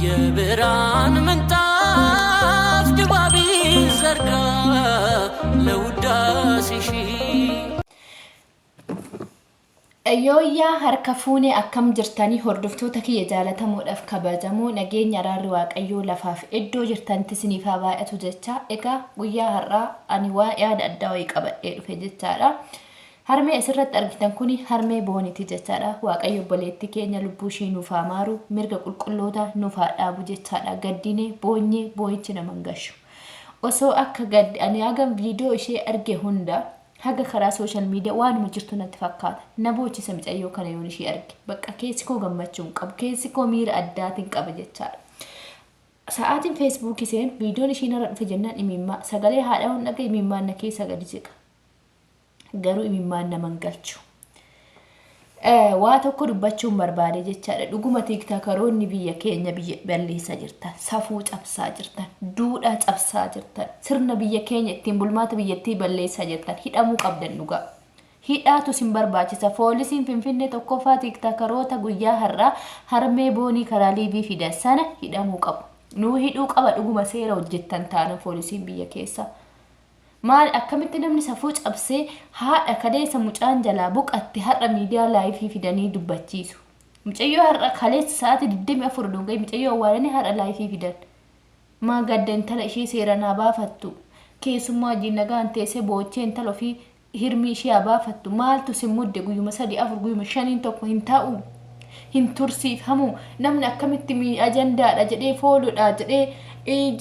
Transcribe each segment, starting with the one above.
የብርሃን ምንጣፍ ድባብ ዘርጋ ለውዳሴሽ። Yooyyaa harka fuune, akkam jirtanii hordoftoota kiyya jaalatamoodhaaf kabajamoo? Nageenya araarri Waaqayyoo lafaaf iddoo jirtanitti isiniif haa baay'atu jecha. Egaa guyyaa har'aa ani waa yaada addaa wayii qabadhee dhufe jechaadha. Harmee asirratti argitan kuni harmee Booniti jechaadha. Waaqayyo obboleettii keenya lubbuu ishii nuuf haa maaru, mirga qulqulloota nuuf haa dhaabu jechaadha. Gaddinee boonyee boo'ichi nama hin gashu. Osoo akka gaddi ani hagam viidiyoo ishee arge hunda haga karaa social media waanuma jirtu natti fakkaata. Na boochisa micayyoo kana yoon ishee arge. Bakka keessi koo gammachuu hin qabu. Keessi koo miira addaatiin qaba jechaadha. Sa'aatiin Feesbuukii seenu viidiyoon ishiin irra dhufe jennaan imimmaa sagalee haadha waan dhagaye imimmaan na keessa gadi jiga. Garuu imimmaan nama hin galchu. Waa tokko dubbachuun barbaade jechaadha. Dhuguma tiiktakaroonni biyya keenya biyya balleessaa jirtan, safuu cabsaa jirtan, duudhaa cabsaa jirtan, sirna biyya keenya ittiin bulmaata biyyattii balleessaa jirtan, hidhamuu qabdan dhugaa. Hidhaatu isin barbaachisa. Poolisiin Finfinnee tokkoffaa tiiktakaroota guyyaa har'aa harmee Boonii karaa live fidan sana hidhamuu qabu. Nuu hidhuu qaba dhuguma seera hojjettan taana poolisiin biyya keessaa. Maal akkamitti namni safuu cabsee haadha kaleessa mucaan jalaa boqatte har'a miidiyaa live fidanii dubbachiisu? Mucayyoo har'a kaleessa sa'aatii 24 odoo hin gahin mucayyoo awwaalanii har'a live fidan. Maa gadda intala ishee seeraan haa baafattu. Keessummaa wajjin nagaan teessee boochee intala ofii hirmii ishee haa baafattu. Maaltu sin mudde? Guyyuma sadii, afur, guyyuma shaniin tokko hin taa'u? Hin tursiifamu? Namni akkamitti ajandaadha jedhee, followdha jedhee,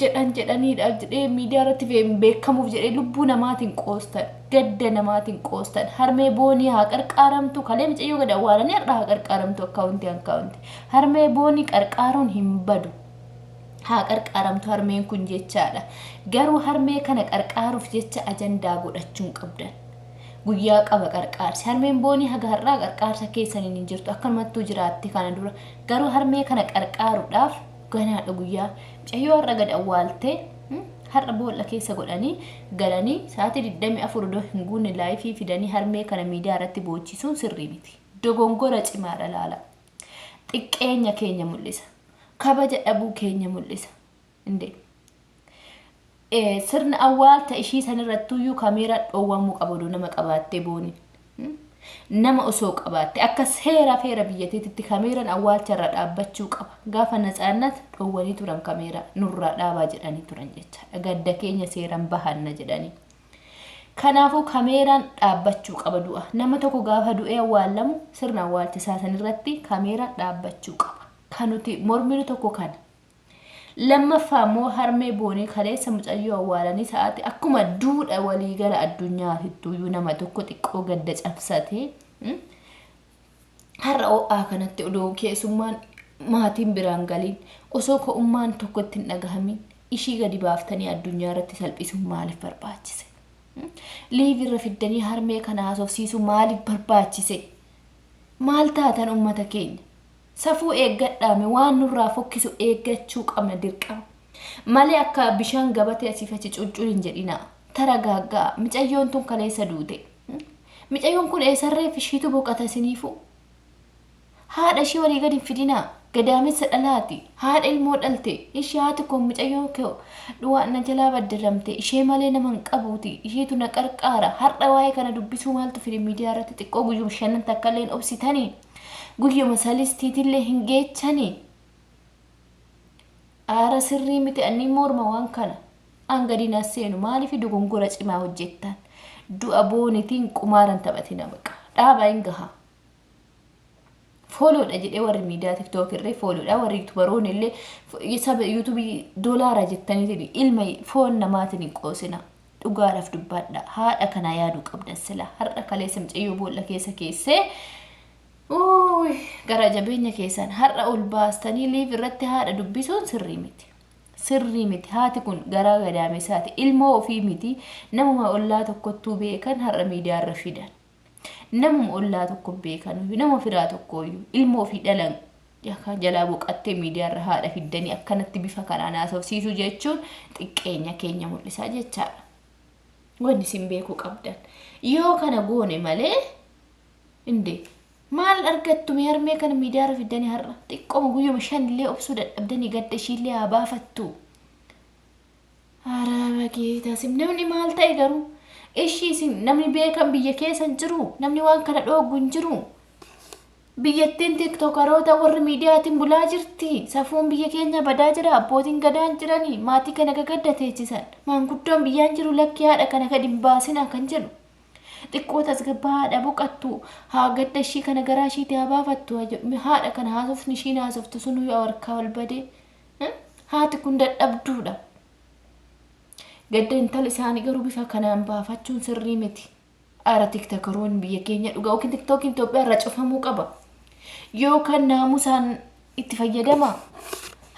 jedhan jedhaniidha jedhee, miidiyaa irratti beekamuuf jedhee lubbuu namaatiin qoostan, gadda namaatiin qoostan? Harmee Boonii haa qarqaaramtu. Kalee mucayyoo gad awwaalanii har'a haa qarqaaramtu. Akkaawuntii harmee Boonii qarqaaruun hin badu. Haa qarqaaramtu harmeen kun jechaadha. Garuu harmee kana qarqaaruuf jecha ajandaa godhachuu hin qabdan. Guyyaa qaba qarqaarsi. Harmeen Boonii haga har'aa qarqaarsa keessaniin hin jirtu. Akkanumattuu jiraatti kana dura. Garuu harmee kana qarqaaruudhaaf ganaadha guyyaa. Mucayyoo har'a gad awwaaltee har'a boolla keessa godhanii galanii sa'aatii 24 odoo hin guunne live fidanii harmee kana miidiyaa irratti boochisuun sirrii miti. Dogongora cimaadha laala. Xiqqeenya keenya mul'isa. Kabaja dhabuu keenya mul'isa. Indee. Sirna awwaalcha ishii sanirrattuyyuu kaameeraa dhoowwamuu qaba odoo nama qabaattee Booniin. Nama osoo qabaatte akka seera feera biyyattiitti kaameeraan awwaalcha irra dhaabbachuu qaba. Gaafa Natsaannat dhoowwanii turan, kaameeraa nurraa dhaabaa jedhanii turan jechaadha. Gadda keenya seeraan bahanna jedhanii. Kanaafuu kaameeraan dhaabbachuu qaba du'a. Nama tokko gaafa du'ee awwaallamu sirna awwaalcha isaa sanirratti kaameeraan dhaabbachuu qaba. Kan nuti morminu tokko kana. Lammaffaa immoo harmee Boonii kaleessa mucayyoo awwaalanii sa'aati akkuma duudha waliigala addunyaatittuyyuu nama tokko xiqqoo gadda cabsatee har'a ho'aa kanatti odoo keessummaan maatiin biraan galiin, osoo ko'ummaan tokko itti hin dhagahamin ishii gadi baaftanii addunyaa irratti salphisuun maaliif barbaachise? Live irra fiddanii harmee kana haasofsiisuu maaliif barbaachise? Maal taatan ummata keenya? Safuu eeggadhaame, waan nurraa fokkisu eeggachuu qabna dirqama. Malee akka bishaan gabatee asiif achi cuccul hin jedhinaa. Taragaaggaa, micayyoon tun kaleessa duute. Micayyoon kun eessarreef ishiitu boqata isiniifuu? Haadha ishii walii gadi hin fidinaa. Gadaamessa dhalaati. Haadha ilmoo dhalte. Ishii haati kun mucayyoo koo du'aan na jalaa baddalamte. Ishee malee nama hin qabuuti. Isheetu na qarqaara. Har'a waa'ee kana dubbisuu maaltu fide miidiyaa irratti? Xiqqoo guyyuma shanan takka illee hin obsitanii? Guyyuma salistiitillee hin geechanii? Aara sirrii miti, anni morma waan kana. An gadi na seenu maaliif dogongora cimaa hojjettan? Du'a Boonitiin qumaaran taphatina, baqa. Dhaabaa, hin gaha. Followdha jedhee warri miidiyaa TikTok irree followdha, warri youtuberoonni illee saba yuutuubii doolaara jettaniitiin ilma foon namaatiin hin qoosina. Dhugaadhaaf dubbadha. Haadha kanaa yaaduu qabdan sila. Har'a kaleessa mucayyoo boolla keessa keessee, uuy, gara jabeenya keessan har'a ol baastanii live irratti haadha dubbisuun sirrii miti. Sirrii miti. Haati kun garaa gadaameessaati. Ilmoo ofii miti. Namuma ollaa tokkottuu beekan har'a miidiyaa irra fidan. Namuma ollaa tokko beekan, nama firaa tokkooyyuu, ilmoo ofii dhalan yookaan jalaa boqattee miidiyaa irra haadha fiddanii akkanatti bifa kanaan haasofsiisuu jechuun xiqqeenya keenya mul'isaa jechaadha. Wanni isin beekuu qabdan. Yoo kana goone malee indee. Maal argattu mee harmee kana miidiyaarra fiddanii har'a xiqqooma guyyuma shanillee obsuu dadhabdanii gadda ishiillee haa baafattu. Hara bageetaa sim namni maal ta'e garuu ishii isin namni beekan biyya keessa hin jiru namni waan kana dhooggu hin jiru. Biyyattiin tiktookaroota warri miidiyaatiin bulaa jirti. Safuun biyya keenya badaa jira. Abbootiin gadaa hin jirani. Maatii kana gagadda teechisan. Maanguddoon biyyaan jiru lakki haadha kana gadi hin baasinaa kan jedhu. Xiqqoo tasgabbaa haadha boqattu. Haa gadda ishii kana garaa ishiitti haa baafattu haa jedhu. Haadha kana haasofni ishiin haasoftu sun harkaa ol badee. Haati kun dadhabduudha. Gadda intala isaanii garuu bifa kanaan baafachuun sirrii miti. Ara tiktakaroon biyya keenya dhugaa yookiin tiktookiin Itoophiyaa irraa cufamuu qaba. Yookaan naamusaan itti fayyadama.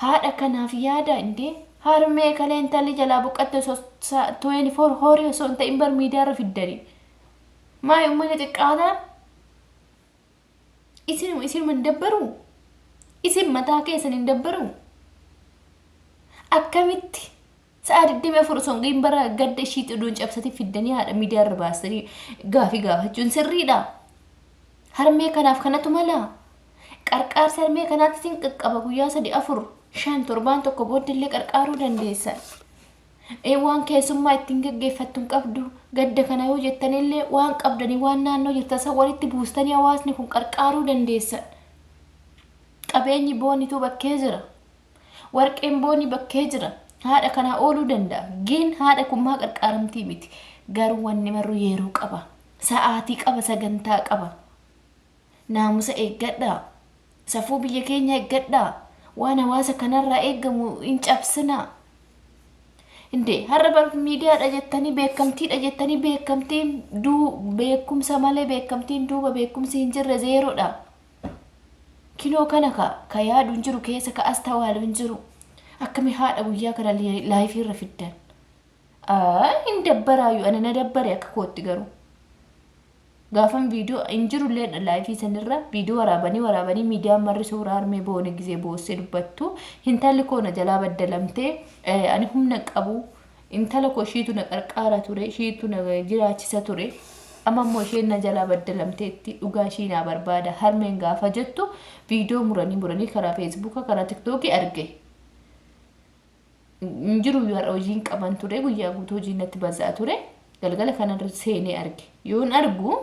Haadha kanaaf yaada indee harmee kalee intalli jalaa boqatte osoo 24 horii osoo hin ta'in bar miidiyaa irra fiddanii. Maali uummanni xiqqaataan isin isinuma hin dabbaru? Isin mataa keessan hin dabbaru? Akkamitti sa'a 24 osoo hin gahin bara gadda ishiitti oduun cabsatee fiddanii haadha miidiyaa irra baastanii gaafii gaafachuun sirriidha. Harmee kanaaf kanatu mala. Qarqaarsi harmee kanaatti isin qaqqaba guyyaa sadi afur shan torbaan tokko booddillee qarqaaruu dandeessan. Ee waan keessummaa ittiin gaggeeffattu hin qabdu gadda kana yoo jettanillee waan qabdanii waan naannoo jirtan san walitti buustanii hawaasni kun qarqaaruu dandeessan. Qabeenyi boonituu bakkee jira. Warqeen boonii bakkee jira. Haadha kanaa ooluu danda'a. Gin haadha kun maa qarqaaramtii miti. Garuu wanni marru yeroo qaba. Sa'aatii qaba, sagantaa qaba. Naamusa eeggadhaa. Safuu biyya keenya eeggadhaa. Waan hawaasa kanarraa eeggamu hin cabsinaa. Indee har'a bar miidiyaadha jettanii beekamtiidha jettanii beekamtiin duu beekumsa malee beekamtiin duuba beekumsi hin jirre zeeroodha. Kinoo kana ka ka yaadu hin jiru keessa ka as tawaalu hin jiru. Akkami haadha guyyaa kana laayifii irra fiddan. Hin dabbaraayu ana na dabbare akka kootti garuu. Gaafan viidiyoo hin jirullee laayifii sanirra viidiyoo waraabanii waraabanii miidiyaan marri suuraa harmee boone gizee boossee dubbattu intalli koo na jalaa baddalamtee ani humna qabu Intala koo ishiitu na qarqaara ture, ishiitu na jiraachisa ture. Amma immoo isheen na jalaa baddalamteetti dhugaa ishii naa barbaada harmeen gaafa jettu viidiyoo muranii muranii karaa feesbuuka karaa tiktookii arge. Hin jiru iyyuu har'a hojiin qaban ture guyyaa guutuu hojiin natti bazaa ture galgala kanarra seenee arge. Yoon argu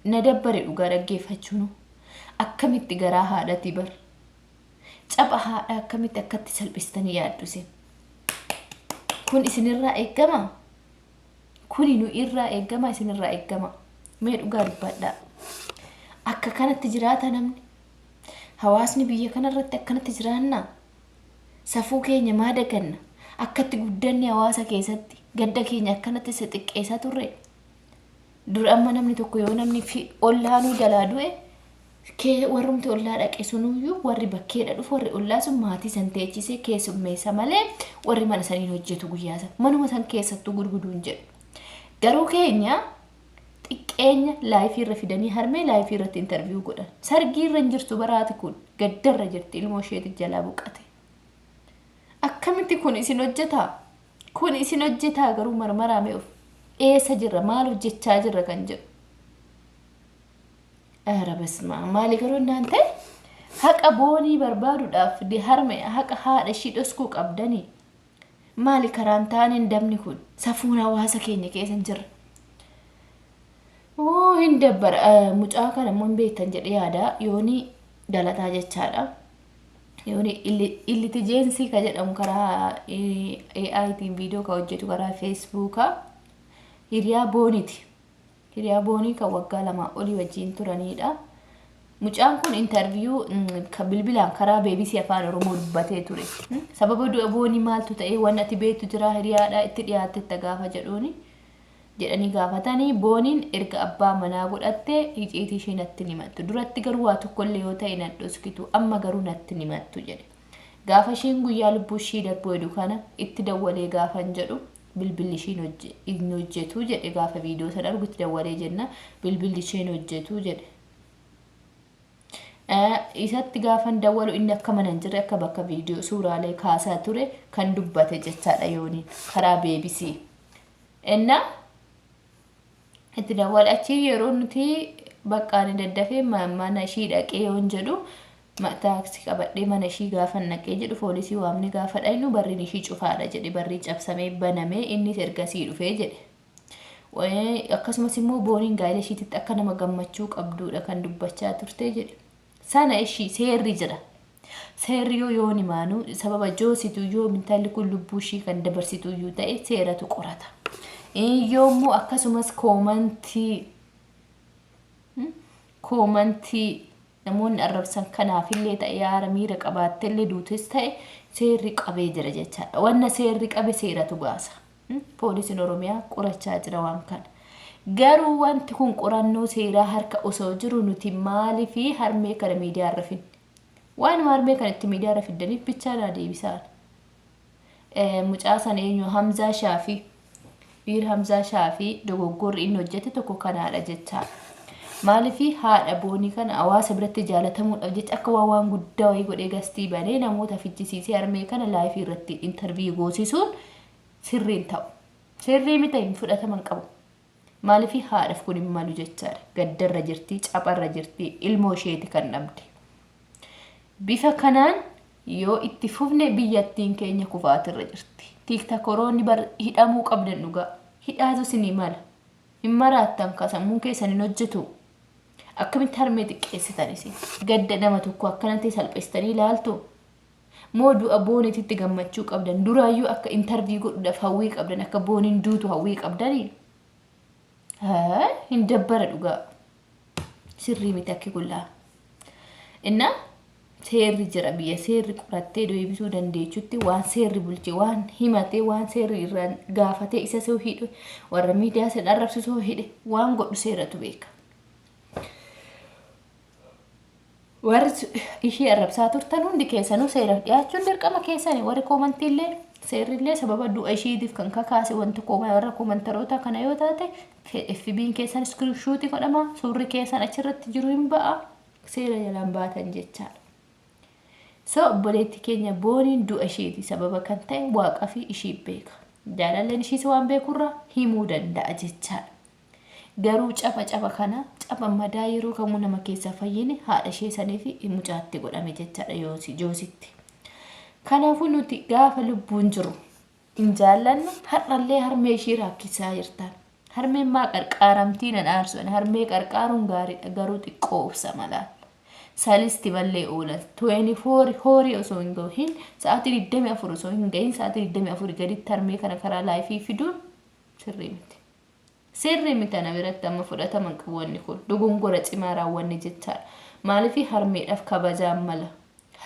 na dabbare dhugaa dhaggeeffachuun akkamitti garaa haadhati bar. Capha haadhaa akkamitti akkatti salphistanii yaaddu isin? Kun isinirraa eeggama? Kuni nu irraa eeggama isinirraa eeggama? Mee dhugaa dubbadhaa. Akka kanatti jiraata namni? Hawaasni biyya kanarratti akkanatti jiraannaa? Safuu keenya maa daganna? Akkatti guddanne hawaasa keessatti gadda keenya akkanatti si xiqqeessaa turre? Dur amma namni tokko yoo namni fi ollaanuu jalaa du'e kee warrumti ollaa dhaqe sunuyyuu warri bakkeedha dhufu warri ollaa sun maatii san teechisee keessummeessa malee warri mana saniin hojjetu guyyaa san manuma san keessattuu gurguduu hin jedhu. Garuu keenya xiqqeenya laayifii irra fidanii harmee laayifii irratti intarviyuu godhan. Sargii irra hin jirtu baraati kun gaddarra jirti ilmoo isheeti jalaa buqate. Akkamitti kun isin hojjetaa? Kun isin hojjetaa garuu marmaraa mee of eessa jirra maal hojjechaa jirra kan jedhu. Ara basmaa maali garuu innaan ta'e haqa boonii barbaaduudhaaf harme haqa haadha ishii dhoskuu qabdanii maali karaan taaneen dabni kun safuun hawaasa keenya keessa hin jirre. Oo hin dabbara mucaa kana immoo hin beektan jedhee yaada yoonii galataa jechaadha. Yooni illitijeensii ka jedhamu karaa AItiin viidiyoo ka hojjetu karaa feesbuukaa hiriyaa booniti. Hiriyaa boonii kan waggaa lamaa olii wajjin turanidha. Mucaan kun intarviyuu kan bilbilaan karaa BBC Afaan Oromoo dubbatee ture. Sababa du'a boonii maaltu ta'e waan ati beektu jira hiriyaadha itti dhiyaattetta gaafa jedhuuni jedhanii gaafatanii booniin erga abbaa manaa godhatte iciitii ishee natti hin himattu. Duratti garuu waa tokkollee yoo ta'e nan dhoskitu amma garuu natti hin himattu jedhe. Gaafa isheen guyyaa lubbuu ishii darbuu hedu kana itti dawwalee gaafan jedhu bilbilli ishii hin hojjetu jedhe gaafa viidiyoo sana argu itti dawwalee jenna bilbilli ishee hin hojjetu jedhe. Isatti gaafan dawwalu inni akka mana hin jirre akka bakka viidiyoo suuraalee kaasaa ture kan dubbate jechaadha yooniin karaa BBC. Enna itti dawwale achi yeroo nuti Bakka ani daddafee mana ishii dhaqee yoon jedhu, taaksii qabadhee mana ishii gaafa naqee jedhu, foolisii waamne gaafa dhaynu barriin ishii cufaadha jedhe. Barriin cabsamee banamee innis ergasii dhufee jedhe. Akkasumas immoo Booniin gaa'ela ishiititti akka nama gammachuu qabduudha kan dubbachaa turte jedhe. Sana ishii seerri jira. Seerri yoo yoon himaanuu sababa joositu yoo intalli kun lubbuu ishii kan dabarsitu iyyuu ta'e seeratu qorata. Yoommoo akkasumas koomantii namoonni arrabsan kanaafillee ta'e yaara miira qabaattellee duutes ta'e seerri qabee jira jechaadha. Wanna seerri qabe seeratu baasa. Poolisiin Oromiyaa qorachaa jira waan kana. Garuu wanti kun qorannoo seeraa harka osoo jiru nuti maaliif harmee kana miidiyaa irra finne? Waanuma harmee kana itti miidiyaa irra fiddaniif bichaa naa deebisaan. Mucaa sana eenyu, Hamzaa Shaafii. Dhiira Hamzaa Shaafii dogoggorri inni hojjete tokko kanaadha jechaadha. Maaliif haadha Boonii kana hawaasa biratti jaalatamuudhaaf jecha akka waan waan guddaa wayii godhee gastii banee namoota fichisiisee harmee kana live irratti interview goosisuun sirriin ta'u. Sirrii miti, hin fudhataman qabu. Maaliif haadhaaf kun hin malu jechaadha. Gaddarra jirti, capharra jirti, ilmoo isheeti kan dhabde. Bifa kanaan yoo itti fufne biyyattiin keenya kufaatirra jirti. Tiiktokoroonni bar hidhamuu qabdan dhugaa. Hidhaatu isinii mala. Hin maraattan ka sammuun keessan hin hojjetu. Akkamitti harmee xiqqeessitan isin? Gadda nama tokko akkanatti salphistanii ilaaltu? Moo du'a Booniititti gammachuu qabdan? Duraayyuu akka interview godhuudhaaf hawwii qabdan, akka Booniin duutu hawwii qabdanii? Hin dabbara dhugaa. Sirrii miti akki kullaa. Innaa seerri jira, biyya seerri qorattee deebisuu dandeechutti waan seerri bulche, waan himatee, waan seerri irraa gaafatee isa soo hidhe, warra miidiyaa san arrabsisoo hidhe, waan godhu seeratu beeka. Warri ishee arrabsaa turtan hundi keessanuu seeraaf dhiyaachuun dirqama keessani. Warri koomantiillee seerrillee sababa du'a isheetiif kan kakaase wanti kooma warra koomantaroota kana yoo taate, FB'n keessan screenshot godhama, suurri keessan achirratti jiru hin ba'a, seera jalaan baatan jechaadha. So obboleetti keenya Booniin du'a isheeti sababa kan ta'e Waaqa fi ishii beeka. Jaalalleen ishiis waan beekurraa himuu danda'a jechaadha. Garuu capa capa kana, capa madaa yeroo kamuu nama keessaa fayyine haadha ishee sanii fi mucaatti godhame jechaadha Joositti. Kanaafuu nuti gaafa lubbuun jiru hin jaallanne, har'allee harmee ishii raakkisaa jirtan. Harmeen maa qarqaaramtii nan aarsu, harmee qarqaaruun gaariidha, garuu xiqqoo obsa malaa. Salisti mallee oolan 24 hour osoo hin gahin, sa'aatii 24 osoo hin gahin, sa'aatii 24 gaditti harmee kana karaa live fiduun sirrii miti. Sirrii miti, ana biratti amma fudhataman qabu wanni kun, dogongora cimaa raawwanne jechaadha. Maaliif harmeedhaaf kabajaan mala?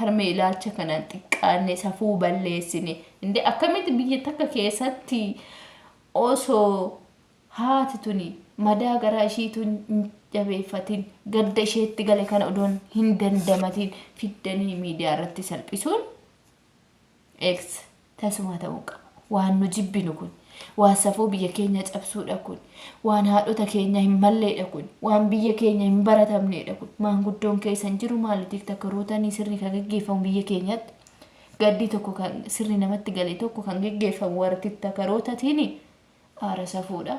Harmee ilaalcha kanaan xiqqaanne, safuu balleessine. Indee akkamitti biyya takka keessatti osoo haati tuni madaa garaa ishiitu hin jabeeffatin, gadda isheetti gale kana odoon hin dandamatin fiddanii miidiyaa irratti salphisuun eegsa tasuma ta'uu qaba. Waan nu jibbinu kun, waan safuu biyya keenya cabsuudha kun, waan haadhota keenya hin malleedha kun, waan biyya keenya hin baratamneedha kun. Maanguddoon keessan jiru maali tiktakarootanii sirni kan geggeeffamu biyya keenyatti? Gaddi tokko kan sirni namatti gale tokko kan geggeeffamu warra tiktakarootaatiin aara safuudha.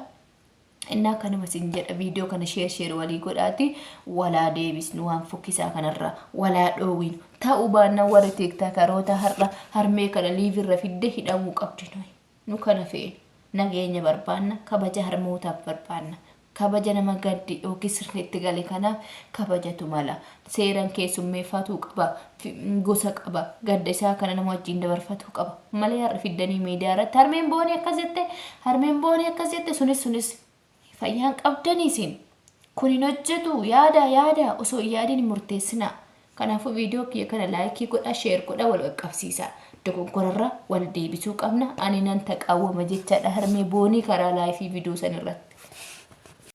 Innaa kanuma sin jedha, viidiyoo kana share share walii godhaati walaa deebisnu, waan fokkisaa kanarraa walaa dhoowwinu. Ta'uu baannaan warri tiktakaroota har'a harmee kana live irra fidde hidhamuu qabdi nuyi. Nu kana feenu. Nageenya barbaanna, kabaja harmootaaf barbaanna. Kabaja nama gaddi yookiin sirni itti gale kanaaf kabajatu mala. Seeran keessummeeffatuu qaba, gosa qaba, gadda isaa kana nama wajjin dabarfatuu qaba. Malee har'a fiddanii miidiyaa irratti harmeen Boonii akkas jette, harmeen Boonii akkas jette, sunis sunis fayyaan qabdanii isin. Kun hin hojjetu, yaada yaada, osoo hin yaadin hin murteessinaa. Kanaafuu viidiyoo kiyya kana like godhaa, share godhaa, wal qaqqabsiisaa. Dogoggorarra wal deebisuu qabna. Ani nan taqaawwama jechaadha harmee Boonii karaa live viidiyoo san irratti.